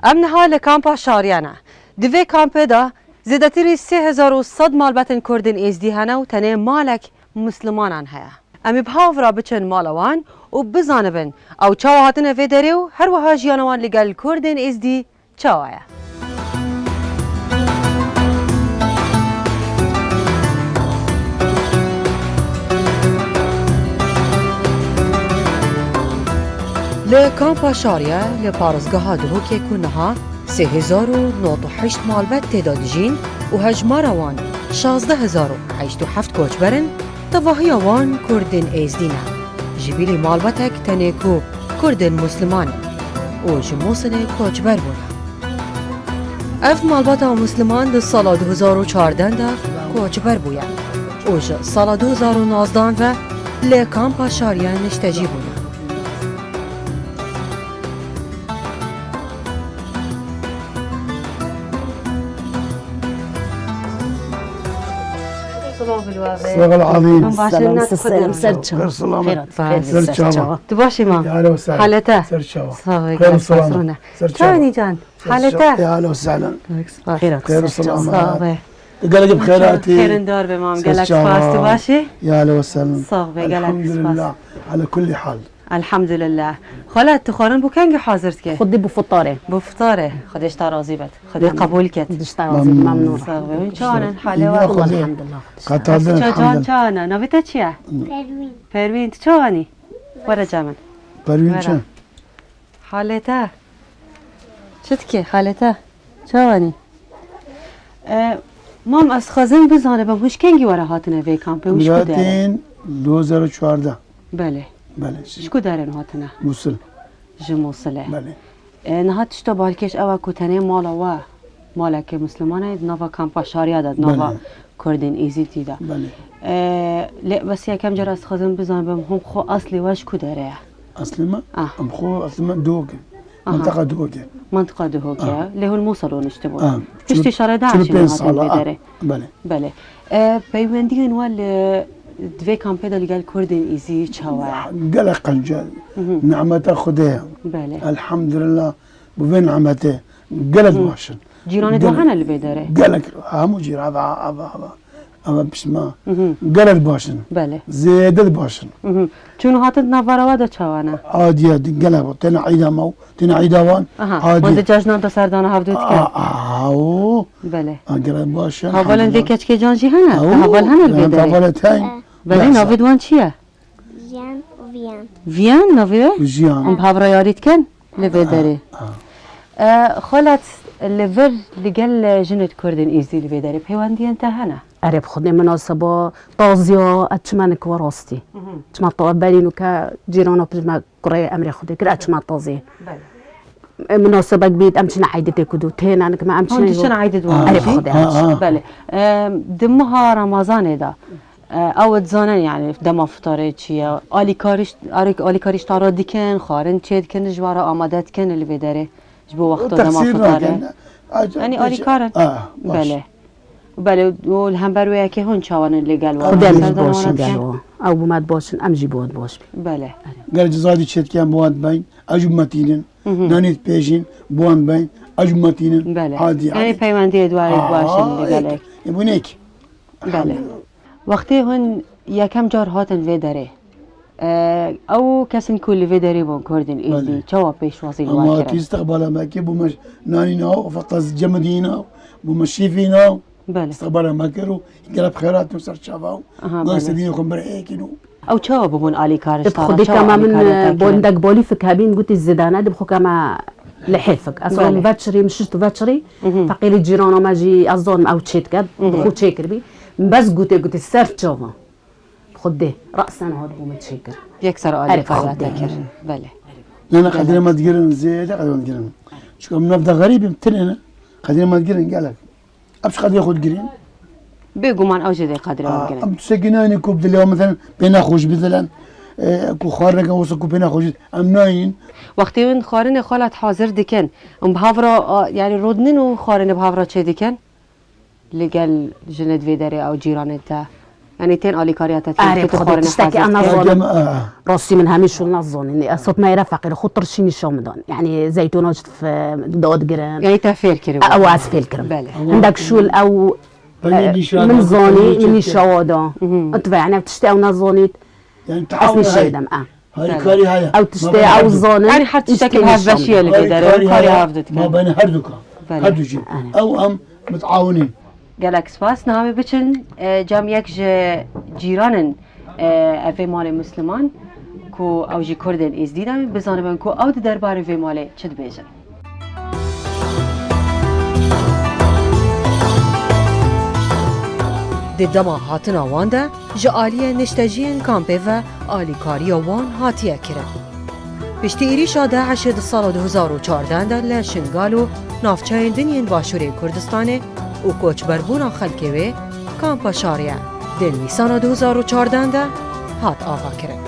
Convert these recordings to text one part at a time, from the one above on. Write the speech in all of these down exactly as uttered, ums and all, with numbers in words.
Em niha li kampa Şariye ne. Di vê kampê de zêdetirî sê hezar û sed malbetên Kurdên Êzdî hene û tenê malek Mislimanan heye. Em ê bi hev re biçin mala wan û bizanibin ew çawa hatine vê derê û her wiha jiyana wan li gel Kurdên Êzdî çawa ye. Li kampa Şariye li parêzgeha Duhokê ku niha sê hezar û nod û heşt malbet tê de dijîn û hejmara wan şazdeh hezar û heşt û heft koçber in, tevahiya wan Kurdên Êzdî ne. Ji bilî malbetek tenê ku Kurdên Musliman in û ji Mûsilê koçber bûne. Ev malbata Musliman di sala du hezar û çardeh de koçber bûye û ji sala du hezar û nozdeh ve li kampa Şariye niştecî bûye. Selamun aleyküm. Em başin, Selam, nas selam, xwedin. Ser çav. Xêr, selam. Xêrat, Ser xêrat, ser çava. Çava. Tu baş î mam? Ya, alo, selam. Halete? Ser çava. Sağ ol, Xêr, gel selam. Pasrone. Ser çava. Çawa nîcan? Ser çava. Halete? Ya, alo, selam. Xêrat, Xêr, ser selam. Çava. Sağ ol. Gelek bi xêratî. Xêrindar be mam, Ser gelek çava. Spas. Tu baş î? Ya, alo, selam. Sağ ol, gelek spas. Elhamdülillah. Ala kulli hal. Elhamdülillah. Xalet, tu xwarin bo kengî hazir dike? Xwedî bo fitarê. Bo fitarê. Xwedê ji te razî bet. Xwedê Amin. Qebûl ket. Ji te razî, Memnun. Memnun. Sağ ol. Çawan in halê we? Xwedê. Elhamdülillah. Xwedê. Qetal Çawan, Elhamdülillah. Çawan e? Navê te çi ye? Perwîn. Perwîn, tu çawan î? Were cem min. Perwîn Were. Çi? Halê te? Çi dike halê te? Çawan î? E, mam, ez xwazim bizanibim, hûn ji kengî were hatine vê kampê û ji ku derê? Milatên du hezar û çardeh. Belê. Belê. Ji ku derê hatine? Mûsil. Ji Mûsilê. Belê. E, niha tişta balkêş ew e ku tenê mala we, maleke Misliman e, di nava kampa Şariya de, di nava Belê. Kurdên Êzîdî de. Belê. E, lê bes yekem car ez dixwazim bizanibim, hûn xwe eslê we ji ku derê ye? Eslê me? Ah. Em xwe, eslê me Duhok e. Aha. Mintiqa Duhok e. Mintiqa Duhok e. Ah. Lê hûn Mûsil rûniştibûn. Ah. Piştî şerê çil û DAIŞ'ê pênc hatin sala, vê ah. Derê. Belê. Belê. E, peywendiyên we li, di vê kampê de li gel Kurdên Êzî çawa ye? Gelek qenc e. Mhm. Nimeta Xwedê ye. Belê. Elhamdülillah. Bi vê nimetê gelek Hı. baş in. Cîranê Gel-, we hene li vê derê? Gelek, hemû cîran, ava, ava, ava. Ava pişma. Hı hı. Gelek baş in. Belê. Zêde baş in. Hı hı. Çûn hatin di navbera we de çawa ne? Adî ye, gelek, têne îda me û têne îda wan. Aha, Adî. Wan di cejnan de serdana hevdû dikin? A, a, o. Belê. A, gelek baş in, Hevalên vê elhamdülillah. Keçikê can jî hene? A, o. Heval hene li vê derê? Hevalê te hene? Belê, Behsa. Navê wan çi ye? Jiyan û Viyan. Viyan navê we? Jiyan. Em bi hev re yarî dikin li vê derê. Ha. E, Xalet, li vir li gel jinê Kurdên Êzî li vê derê peywendiyên te hene? Erê, bi Xwedê minaseba taziya ez çimenik we rastî. Hı hı. Çima ta berî nûke cîrana pir me kurê emrê Xwedê kir, ez çima taziyê. Belê. E, minasebek bît, em çine eydê tê ku dû têne, nik me em Hûn çine diçin yo. Eydê di wan Erê, jî? Bi Xwedê Ha, em çine. Ha. Belê. E, di meha Remezanê de, e, ew dizanin, yani, dema fitarê çi ye? Alîkarîş, alî-, alîkarîş tara dikin, xwarin çê dikin, ji wan re amade dikin li vê derê. Ji bo wexta dema Texsîr fitarê. Nakin. Ac-, Yani, pêş-, alîkar in? Ah, baş. Belê. Belê, û li hember wê yekê hûn çawan in li gel wan? Xwedê em jî Serdana baş in wan gel dikin? Wan. Ew bi me baş in, em jî bi wan baş bin. Belê. Gel cizadî çê dikin, bi wan dibeyn, ez jî bi me tînin. Hı hı. Nanî dipêjin, bi wan dibeyn, ez jî bi me tînin. Belê. Adî, Yani adî. Peywendiyê duayê Aa, baş in li gelek. Ê, ê, bu nek. Belê. Wextê hûn yekem car hatin vê derê, e, ew kesin ku li vê derê bûn Kurdên Êzî, Belê. Çawa pêşwazî li wan Ama kirin? Tî istiqbala me kir, bû me nanî naw, feqet cemidî naw, bû me şîfî naw. Belê. Istiqbala me kir û gelek xêrat û ser çava û Aha, gel belê. Sedînê xwe bir êkin û Ew çawa bûbûn alîkar ji Di te re? Xwedê Çawa kema min, alîkariyê te e, kirin? Bondek balî fik hebîn, gotî zidane, di xwe kema lihê fik. Ez Belê. Rom veçirî, min şişt veçirî, Mhm. feqîrî cîrana me jî, ez zanim ew çê dike, Mhm. xwe çê kiribî. Bes gotê, gotî ser çava. Xwedê, resen hat bû min çê kir. Yek ser Erê, alîkariya te Xwedê. Kir. Belê. Ne, ne, qedirê me digirin, zêde qedirê me digirin. Çunke em nav de xerîb in, tinê ne. Qedirê me digirin gelek. Em ji qedirê xwe digirin. Bêguman ew jî dê qedirê wan Aa, bigirin. Em tiştekî nayînin ku bi dilê wan, mesela, pê nexweş bidilen, e, ku xwarineke wisa ku pê nexweş, em nayînin. Wextê hûn xwarinê xwe lat hazir dikin, hûn bi hev re, a, yani, rûdinin û xwarinê bi hev re çê dikin? Li gel jinê di vê derê ew cîranê te? Yanî tên alîkariya te kir, Erê, tu xwedî xwarin tiştekî xwazî ez kir. Nazanim. Rastî min hemî şûl nazanin. Ez sot me yere feqîr, xwe tirşî nîşan midan. Yanî zeytûna ji dad girin. Yanî te fêr kiriye. Ew ez fêr kirim. Belê. Hindek şûl ew, Penîr e, nîşa min da, zanî, penîr min çêtir. Nîşawa da. Mhm. Ent ve, yanî ev tiştê ew nazanît. Yanî ez taawun nîşe heye. Didem, e. Harîkarî heye. Ew tiştê ew zanin. Yanî her tiştekî hevbeşî ye li vê derê. Harîkarî heye. Karî hevdu dikin. Ma beyne her du ka. Belê. Her du jî. Belê. Ew em mutawinîn. Gelek spas. Niha em ê biçin, e, cem yek ji cîranên, e, ev vê malê Misliman ku ew jî Kurdên Êzdî ne, bizanibin ku ew di derbarê vê malê çi dibêjin. Di dema hatina wan de ji aliyê nişteciyên kampê ve alîkariya wan hatiye kirin. Piştî êrîşa DAIŞê di sala du hezar û çardeh de li Şingal û navçeyên din yên Başûrê Kurdistanê û koçberbûna xelkê wê, kampa şariye di Nîsana du hezar û çardeh de hat avakirin.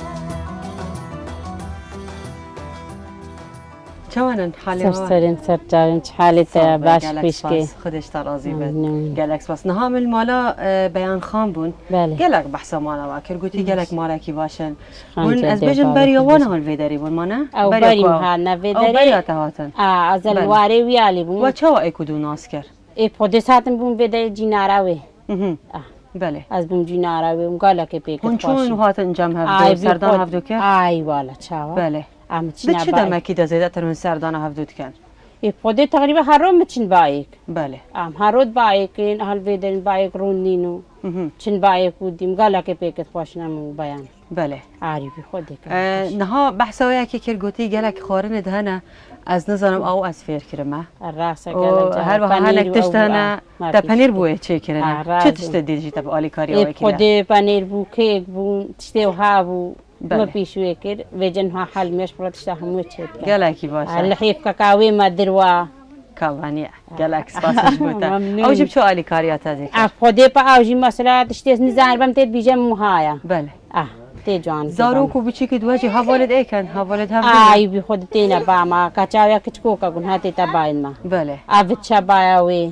Çawan in halê we? Ser serên ser carên, çi halê te ye? Baş pişkê. Xwedê ji te razî be. Amin, amin. Gelek spas. Niha min mala, e, Beyan Xan bûn. Belê. Gelek behsa mala we kir. Gotî gelek malekî baş in. Hûn, ez bêjim, beriya wan hal vê derê bûn, ma ne? Ew berî min hatine vê derê. Ew beriya te hatin. A, ez li warê wî alî bûm. We çawa êk û du nas kir? Ê, podê saetim bûm vê derê cînara wê. Mhm. Ah. Belê. Ez bûm cînara wê, hûn galekê pê kir. Hûn çûn û hatin cem hevdû, serdana hevdû kir? Ay, wala çawa. Belê. Em çi demekî de zêdetir hûn serdana hevdû dikin? Ê, podê teqrîben her roj min çin bayêk. Belê. Em her roj bayêkin, hal vê derin bayêk rûn nîn û. Mhm. Çin bayêk û dîm galekê pê kir xweş ne min û Beyan. Belê. Arî bî xwe dê. E, niha behsa wê yekê kir, gotî gelek xwarinê de hene, ez nizanim, ew ez fêr kirime. Rast e, û gelek her wiha hinek tişt hene, te penîr bûye çêkirine. Çi tiştê dî jî te bi alîkariya wê kiriye? Ê, podê, penîr bû, kêk bû, tiştê wiha bû. Belê. Me pîş wê kir, vê cin ha hel mêş pira tişta hemû çêt kir. Gelekî baş e. Li hêfkeka wê me dirwa. Kavaniye. Gelek spas ji bo te. Memnûn. Ew jî bi çi alîkariya te dike? Ah, Xwedê pa ew jî mesela tiştê nizanibem tê dibîje min wiha ye. Belê. Ah, tê can. Zarok û biçîkî di we jî hevalê dê ken, hevalê hev dê. Ay, bi Xwedê têne ba ma, ka çawa kiçikoka gun ha tê te bayên ma. Belê. Ev çabaya wê.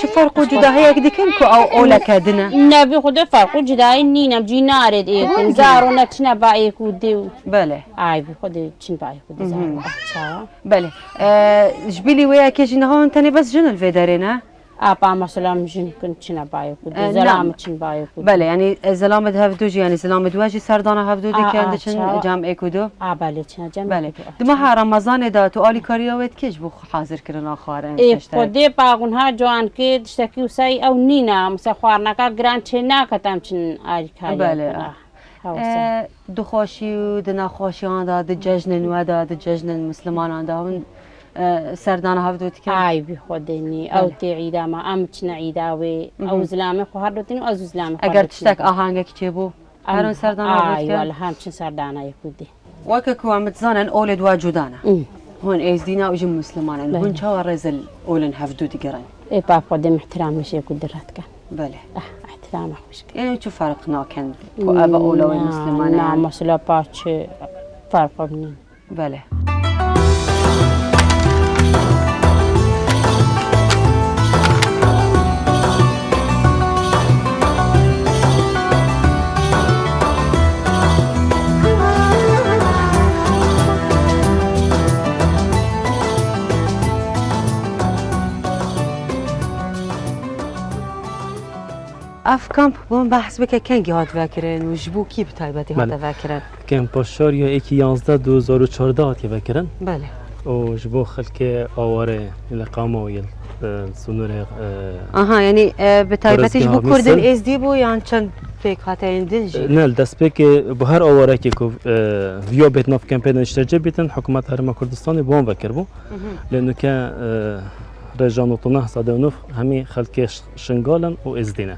Çi ferq û cudahiyek dikin ku ew oleke din e? Ne, bi Xwedê ferq û cudahî nîne, em cî narê dê kin. Zaro ne çine ba êk û dê. Belê. Ay, bi Xwedê çin ba êk û dê zaro. Ah, çawa? Belê. E, ji bilî wê yekê jî niha hûn tenê bes jin li vê derê ne? Apa, mesela, em jin kin çine bayê ku dê. E, zelam çin bayê ku dê. Belê, yanî, e, zelamê di hevdu jî, yanî zelamê di we jî serdana hevdu dikin, diçin cem êk û du? A, belê, çine cem êk û du. Belê. Di meha Remezanê de tu alîkariya wê dikî ji bo hazirkirina xwarin? Ê, xwedê pa gunha ciwan kê tiştekî wisa ew nîne, mesela xwarineka giran çê naket em çin alîkariya. Belê. Hewse. E, di xweşî û di nexweşiyan de, di cejnên we de, di cejnên mislimanan de hûn, e, serdana hevdû dikin? Ay, bi Xwedê nî. Ew tê îda me, em çine îda wê. Ew zilamê xwe her dotîn û ez û zilamê xwe. Eger tiştek ahangekî çêbû, her hûn serdana hevdû dikin? Ay, wala hem çin serdana yekû dê. Weke ku em dizanin, olê di we cuda ne. Hûn êzdî ne û jin misliman in. Hûn çawa rêz li olên hevdû digirin? Ê, pa Xwedê mihtiram mişê ku diret ken. Belê. Ah, ihtirama xweş kir. Yanî çi ferq nakin ku ev ola wê misliman e? Na, mesela pa çi ferq nîn. Belê. Ev kamp, bo min behs bike, kengî hat vekirin û ji bo kî bi taybetî hate vekirin? Belê. Kempa Şariya êkî yazdeh du hezar û çardeh hatiye vekirin. Belê. Û ji bo xelkê aware li Qama û yê, e, sînorê, e, Aha, yanî, e, bi taybetî ji bo Kurdên Êzdî bû yan çend pêkhateyên din jî? E, ne, li destpêkê bo her awarekê ku, e, viya bêt nav kempê de niştecê bîtin, hikûmeta Herêma Kurdistanê bi wan vekiribû. Mhm. Lê nuke, e, rêja nod û neh sedê û nod hemî xelkê Ş-, Şingal in û Êzdî ne.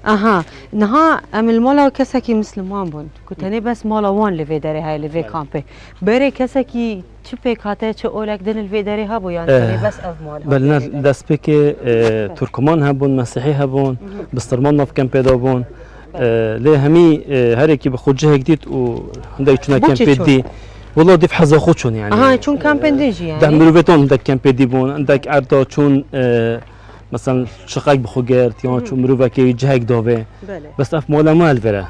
Aha, niha em li mala kesekî misliman bûn, ku tenê bes mala wan li vê derê heye, li vê kampê. Belê. Berê kesekî çi pêkhate, çi olek din li vê derê hebû, yan tenê bes ev mal hatiye vê derê? Eh, belê, ne, destpêkê, eh, Turkman hebûn, Mesîhî hebûn, Bistirman nav kempê de bûn. Eh, lê hemî, eh, herekî bi xwe cihek dît û hindek çûne kempê dî. Wela dîv heza xwe çûn, yanî. Aha, çûn kempên din jî, yanî. Deh mirovê ton hindek kempê dî bûn, hindek erda çûn, eh, Mesela şiqek bi xwe girt, yan çû mirovekê wî cihek davê. Belê. Bes ev mala me li vir e.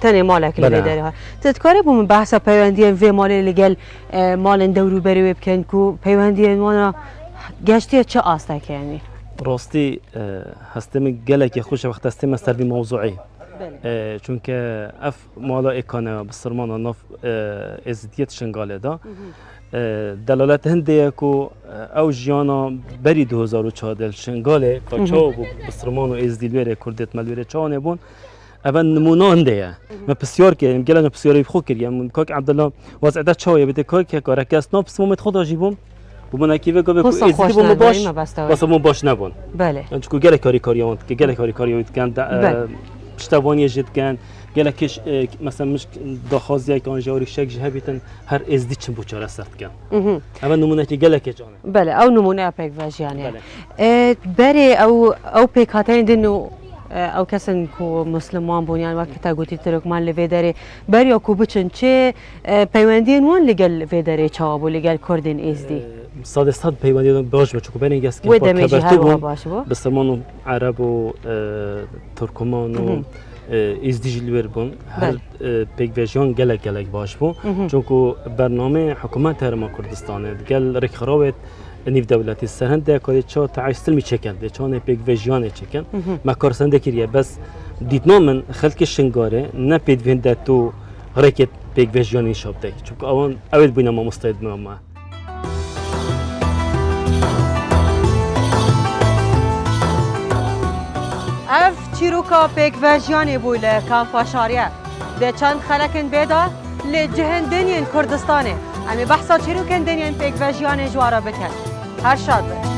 Tenê malek li vê Belê. derê hat. Tu dikarî bo min behsa peywendiyên vê malê li gel, e, malên dewrûberê wê bikin ku peywendiyên wan a geştiye çi astekê, yanî? Rastî, e, hestê min gelekî xweş e wexta hestê me ser vî mewzûî. Belê. E, çunke ev mala êkane bisirmana nav, e, êzidiyê di Şingalê de. E, delalet hindê ye ku, e, ew jiyana berî du hezar û çardeh li Şingalê, ka çawa bû bisirman û êzdî li wêrê, kurdêt me li wêrê çawa nebûn. Ev nimûna hindê ye. Me pisyar kir, em gelek pisyarê xwe kiriye. Min kak Ebdullah, wezîyeta çawa ye, bide kak, kak, reke ez nav pismamê xwe da jî bûm. Bû min ekî ve gavê ku Wisa êzdî xweş bû min nebû, baş, me besta wê. Basa min baş nebûn. Belê. Çunku gelek harîkariya wan dike, gelek harîkariya wî dikin, de, Belê. e, piştevaniye jî dikin, gelek kêş, e, mesela mişk daxwaziyek an jî orîşek jî hebîtin, her êzdî çin bû çareser dikin. Mhm. Ev nimûnekî gelekê can e. Belê, ew nimûneya pêkvejiyanê ye. Belê. E, berê ew, ew pêkhateyên din û, e, ew kesin ku misliman bûn, yan wek te gotî Tirkman li vê derê, beriya ku biçin çê, e, peywendiyên wan li gel vê derê çawa bû, li gel kurdên êzdî? E, sedê sed peywendiyên baş bû, çunku berên geskên Wê xwe demê jî kebertû her wiha bûn. baş bû. Bisirman û Ereb û, e, Turkman û, Mhm. e, êzdî jî li wêr bûn. Her, Belê. e, pêkvejiyan gelek, gelek baş bû. Mhm. Çunku bernameyê hikûmeta Herêma Kurdistanê digel rêkxirawê nîvdewletî ser hindê karî ça te'ayî silmî çêkin, dê çanê pêkvejiyanê çêkin. Mhm. Me kar sendê kiriye, bes dîtina min xelkê Şingalê ne pêdivên de tu rêkê pêkvejiyanê nîşa bidek. Çunku ewan, ew ê bûne mamosteyê di me. Ev çîroka pêkvejiyanê bû li Kampa Şariye. Di çend xelekên bê de li cihên din yên Kurdistanê. Em ê behsa çîrokên din yên pêkvejiyanê ji we re bikin. Her şad bin.